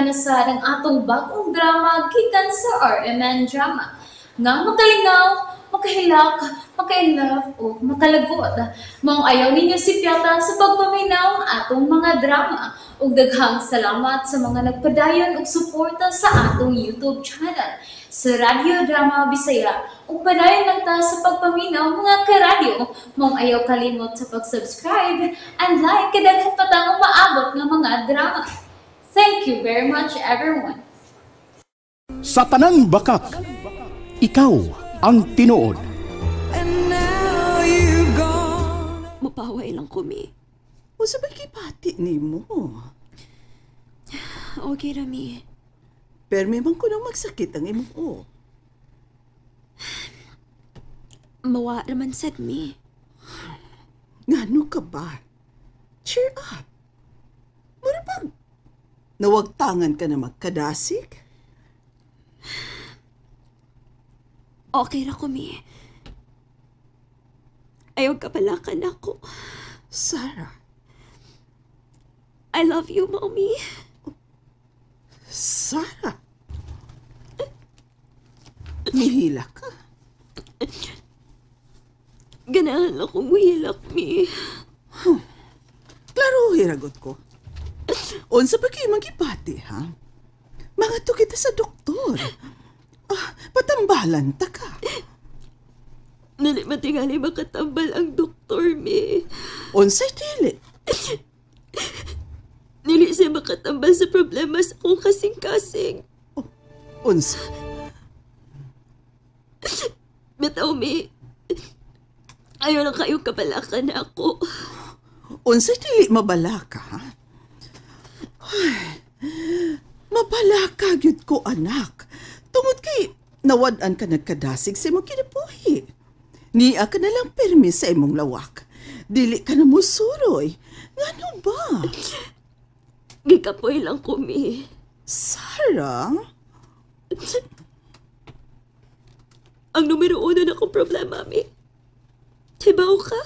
Paminaw na sa ang atong bagong drama gikan sa RMN Drama. Nga makalingaw, makahilak, makainlove o makalagot. Maong ayaw ninyo sipyata sa pagpaminaw ang atong mga drama. Ug daghang salamat sa mga nagpadayon og suporta sa atong YouTube channel sa Radyo Drama Bisaya. Ug padayon lang ta sa pagpaminaw, mga karadyo. Maong ayaw kalimot sa pag-subscribe and like kay daghan pa tang umaabot nga mga drama. Thank you very much, everyone. Sa tanang bakak, ikaw ang tinuod. Mapaway lang kumi. Unsa ba gipati nimo? Okay rami. Permi man ko nang magsakit ang imong o. Mawa raman sad mi. Ngano ka ba? Cheer up. Mura bang nawagtangan ka na magkadasig? Okay ra kumi. Ayaw kapalakan ako. Sarah. I love you, Mommy. Sarah. Mihila ka. Ganahan akong muhilak, mi. Huh. Klaro, hiragot ko. Unsa pa kayo magipati, ha? Mangadto kita sa doktor. Ah, patambalan ta ka. Dili matingali makatambal ang doktor, mi. Unsay dili? Dili siya makatambal sa problema sa akong kasing-kasing. Oh, unsa? Bitaw, mi. Ayaw lang kayo kabalakan na ako. Unsay dili mabalaka, ha? Ay, mabalaka gyud ko, anak. Tungod kay nawad-an ka nagkadasig sa imong kinabuhi. Niya ka na lang pirmi sa imong lawak. Dili ka na musuroy. Ngano ba? Gikapoy lang ko, mi. Sarah? Ang numero uno na kong problema, mi. Hibaw ka?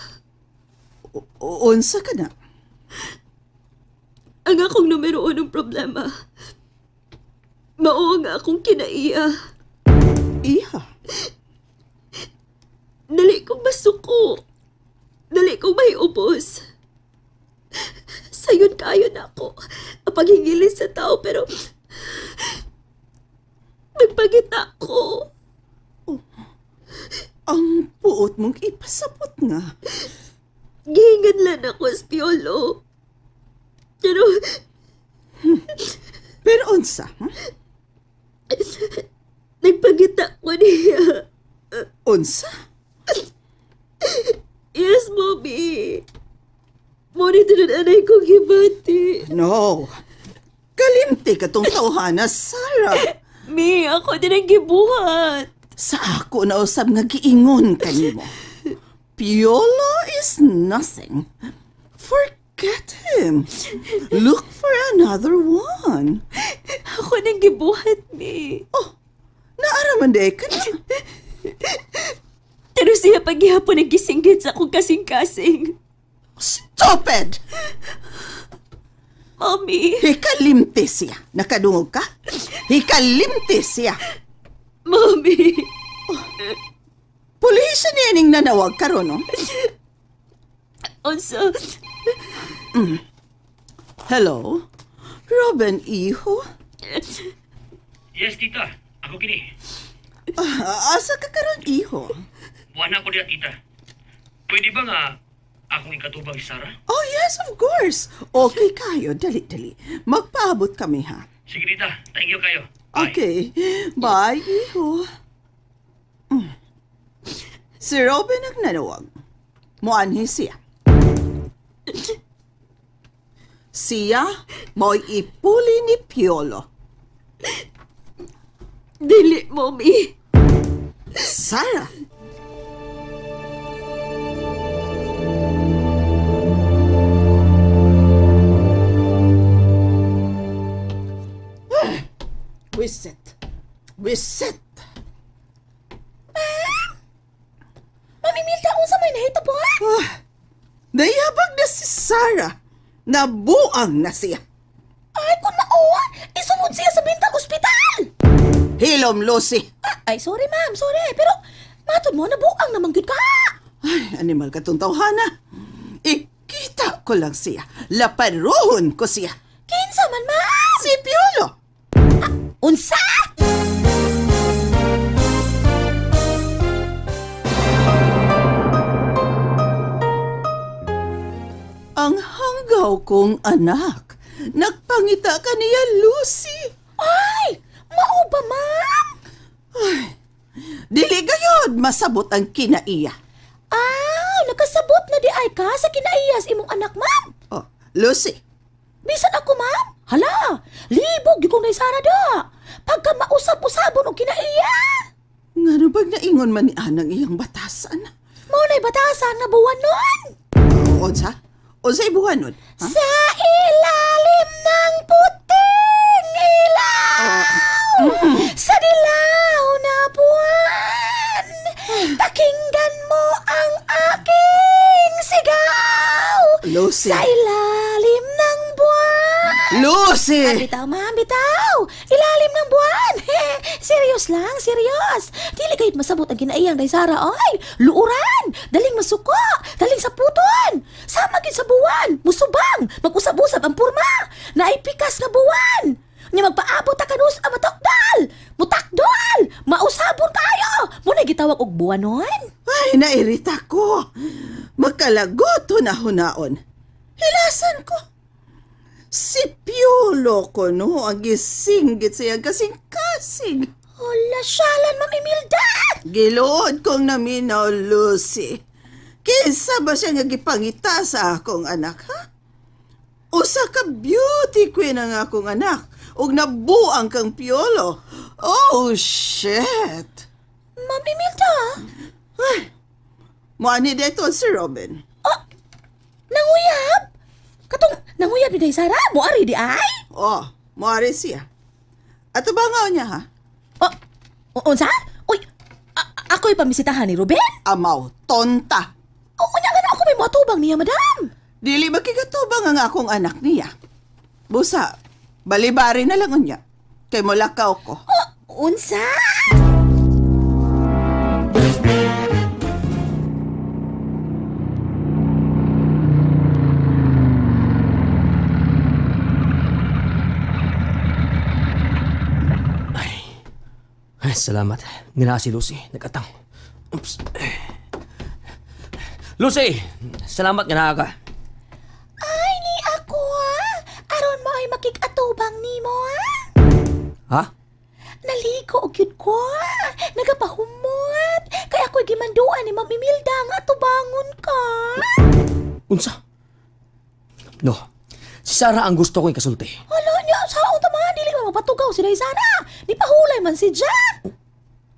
Unsa ka na? Ang akong numero unong problema, mao nga akong kinaiya. Iha? Dali kong masuko. Dali kong maiubos. Sayon kayo na ako. Ang paghingilis sa tao, pero nagpagita ko. Oh, ang puot mong ipasabot nga. Gihingan lang ako, Piolo. Pero... Pero unsa? Nagpagita ko niya. Unsa? Yes, Mommy. Muna tinun-anay kong gibati. No. Kalimti ka tong tawhana, Sarah. Mi, ako din ang gibuhat. Sa ako na usab nga giingon kanimo. Piolo is nothing. Forget him. Look for another one. Ako nang gibuhat, Mi. Oh, naaraman di ka na. Pero siya paghihapon ang gisinggit sa akong kasing-kasing. Stupid! Mommy! Hikalimti siya. Nakadungog ka? Hikalimti siya. Mommy! Oh, pulisya niya ning nanawag karon, no? Unsa? Mm. Hello? Robin, iho? Yes, tita. Ako kini. Asa ka karon, iho? Buwan ako diya, tita. Pwede ba nga akong ikatubang si Sarah? Oh, yes, of course. Okay kayo. Dali, dali. Magpaabot kami, ha? Sige, tita. Thank you kayo. Bye. Okay. Bye, iho. Mm. Si Robin ang nanawag. Muanhi siya. Siya mo'y ipuli ni Piolo. Dili, Mommy. Sarah! Wiset. Wiset. Mami Milda, unsa may nahitabo, ha? Nayabag na si Sarah. Nabuang na siya. Ay, kung mao, isunod siya sa Bintang Ospital. Hilom, Lucy. Ay, sorry ma'am, sorry. Pero matod mo, nabuang naman gyud ka. Ay, animal ka tong tawhana. Ikita ko lang siya. Laparuhon ko siya. Kinsa man, ma'am? Si Piolo. Unsa? Ang hanggaw kong anak. Nagpangita ka niya, Lucy. Ay, mao ba, ma'am? Ay, dili gayod masabot ang kinaiya. Ah, nakasabot na di ay ka sa kinaiyas imong anak, ma'am. Oh, Lucy. Bisan ako, ma'am. Hala, libog gyud kong naisara da. Pagka mausab-usabon og kinaiya. Ngano bag naingon man ni anang iyang batasan? Mao na'y batasan na buwan nun. Unsa? Unsay buwan nun? Ha? Sa ilalim ng puting ilaw, sa dilaw na buwan, pakinggan mo ang aking sigaw. Lucy. Sa ilalim ng buwan. Lucy! Ah, bitaw, ma'am, bitaw. Ilalim ng buwan. Serious lang, serious. Dili kayot masabot ang kinaiyang day Sara, ay. Luuran, daling masuko, daling saputon. Sama gid sa buwan, musubang, mag-usab-usab ang purma. Naipikas nga buwan. Nya magpaabot ta kanus ang matakdal. Mutakdol, mausabon kayo. Muna gitawag og buwanon. Ay, nairita ko. Makalagot hunahunaon. Hilasan ko. Si Piolo ko, no, ang gisinggit siya kasing-kasing. Hala, syalan, Ma'am Imelda! Giluod kong naminaw, Lucy. Kinsa ba siya nga gipangita sa akong anak, ha? Usa ka beauty queen ang akong anak, ug nabuang kang Piolo. Oh, shit! Ma'am Imelda? Ay, muani dito si Robin. Oh, nanguyab? Katong nanguyab ni Day Sara, moari di ay? Oh, moari siya. Ato ba nga niya, ha? Oh, unsa? Uy, ako'y pamisitahan ni Ruben? Amaw, tonta. O, unya nga na ako may matubang niya, madam. Dili makigatubang ang akong anak niya. Busa, balibari na lang unya. Kay mulakaw ko. Oh, unsa? Ay, salamat. Nila si Lucy. Nag-atang. Oops. Lucy! Salamat nga naa ka. Ay, ni ako ha. Aron mo ay makikatubang nimo ha. Ha? Naligo og gyud ko ha. Nagapahumot. Kaya ako'y gimanduan ni Ma'am Imelda nga atubangon ka. Unsa? No. Si Sarah ang gusto ko ikasulti. Hala niya, saon ta man? Dili man mapatugaw si Day Sara. Di pahulay man si Jack.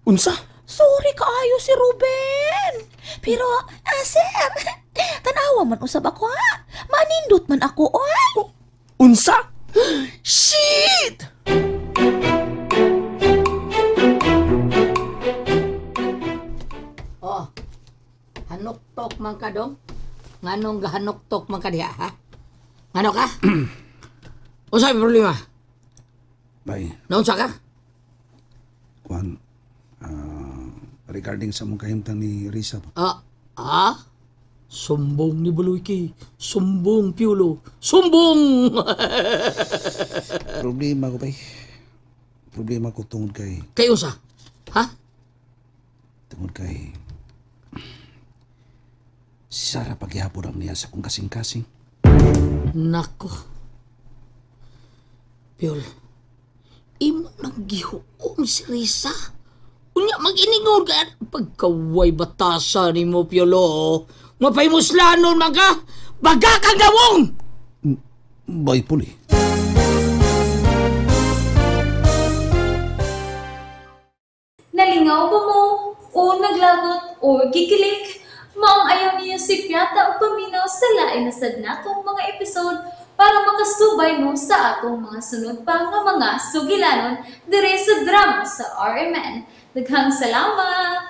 Unsa? Sorry kaayo si Ruben. Pero, sir, tanawa man usab ako ha. Manindot man ako, oy. Unsa? Shit! Oh, hanuktok man ka dong? Nganong gahanuktok man ka diha, ha? Ngano ka? Unsa may problema? Bay. Naunsa ka? Kuan, regarding sa mong kahimtang ni Risa ba? Sumbong ni Buluyki. Sumbong, Piolo. Sumbong! Problema ko, bay. Problema ko tungod kay... Kay unsa? Ha? Tungod kay... Si Sarah paghihapon ang niya sa kong kasing-kasing. Nako. Piol, imo nang gihuom si Risa. Unya, mag-iningor ka. Pagkaway batasa ni mo, Piolo. Mapaymuslanon man ka. Baga kang gawong! Bay, puli. Nalingaw ba mo? O naglagot o gikilig? Maong ayaw niyo si Piata o paminaw sa lain na sad natong mga episode para makasubay mo sa atong mga sunod pa nga mga sugilanon dire sa drama sa RMN. Daghang salamat!